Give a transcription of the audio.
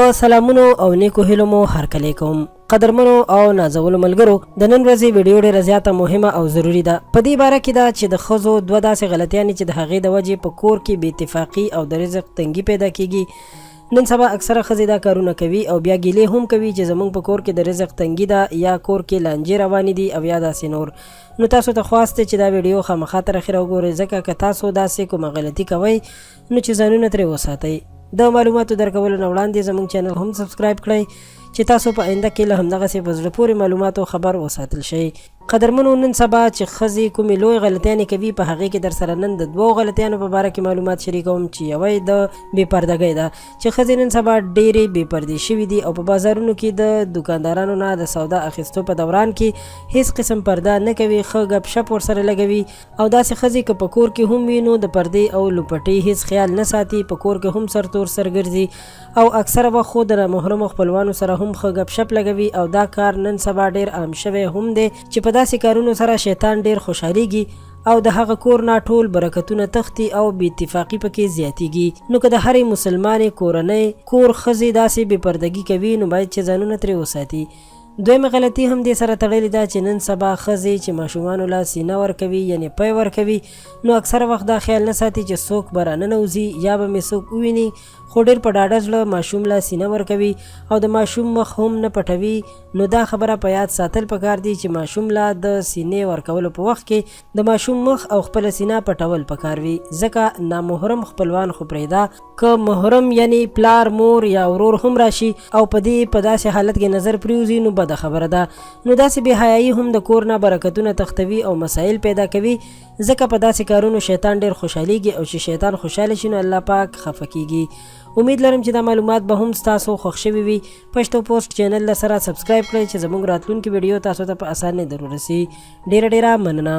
په سلامونو او نیکو هیلو مو هرکلی کوم. قدرمنو او نازولو ملګرو، د نن ورځې ویډیو ډیره زیاته مهمه او ضروري ده. په دې باره کې ده چې د ښځو دوه داسې غلطیانې چې د هغې د وجې په کور کې بې اتفاقي او د رزق تنګي پیدا کیږي. نن سبا اکثره ښځې دا کارونه کوي او بیا ګیلې هم کوي چې زموږ په کور کې د رزق تنګي ده یا کور کې لانجې روانې دي او یا داسې نور. نو تاسو ته خواست دی چې دا ویډیو خامخا تر اخره وګورئ، ځکه که تاسو داسې کومه غلطي کوئ نو چې ځانونه ترې وساتئ. د معلوماتو درکولو نه وړاندې زموږ چینل هم سبسکرایب کړئ چې تاسو په آینده کې له همدغسې په زړه پورې معلوماتو خبر وساتل شئ. قدرمنو، نن سبا چې ښځې کومې لوی غلطیانې کوي، په هغې کې درسره نن د دوو غلطیانو په باره کې معلومات شریکوم چې یوه یې د بې پردګۍ ده، چې ښځې نن سبا ډېرې بې پردې شوې دي او په بازارونو کې د دوکاندارانو نه د سودا اخیستو په دوران کې هیڅ قسم پرده نه کوي، ښه ګپ شپ ورسره لګوي. او داسې ښځې که په کور کې هم وي نو د پردې او لوپټې هیڅ خیال نه ساتي، په کور کې هم سر تور سر ګرځي او اکثره وخت خو د نامحرمو خپلوانو سره هم ښه ګپ شپ لګوي. او دا کار نن سبا ډېر عام شوی هم دی چې په داسې کارونو سره شیطان ډېر خوشحالېږي او د هغه کور نه ټول برکتونه تښتي او بې اتفاقي پکې زیاتېږي. نو که د هرې مسلمانې کورنۍ کور ښځې داسې بې پردګي کوي نو باید چې ځانونه ترې وساتي. دویمه غلطي هم دې سره تړلې ده چې نن سبا ښځې چې ماشومانو له سینه ورکوي، یعنې پی ورکوي، نو اکثره وخت دا خیال نه ساتي چې څوک به راننوځي یا به مې څوک وویني، خو ډېر په ډاډه زړه ماشوم له سینه ورکوي او د ماشوم مخ هم نه پټوي. نو دا خبره په یاد ساتل پکار دي چې ماشوم له د سینې ورکولو په وخت کې د ماشوم مخ او خپله سینه پټول پکار وي، ځکه نامحرم خپلوان خو پرېږده، که محرم یعنی پلار، مور یا ورور هم راشي او په دې په داسې حالت کې نظر پریوځي نو بده خبره ده. نو داسې بې حیايي هم د کور نه برکتونه تښتوي او مسایل پیدا کوي، ځکه په داسې کارونو شیطان ډیر خوشحالیږي او چې شیطان خوشحاله شي نو الله پاک خفه کیږي. امید لرم چې دا معلومات به هم ستاسو خوښ شوي وي. پښتو پوسټ چینل له سره سبسکرایب کړئ چې زموږ راتلونکي ویډیو تاسو ته په اسانۍ در ورسي. ډیره ډیره مننه.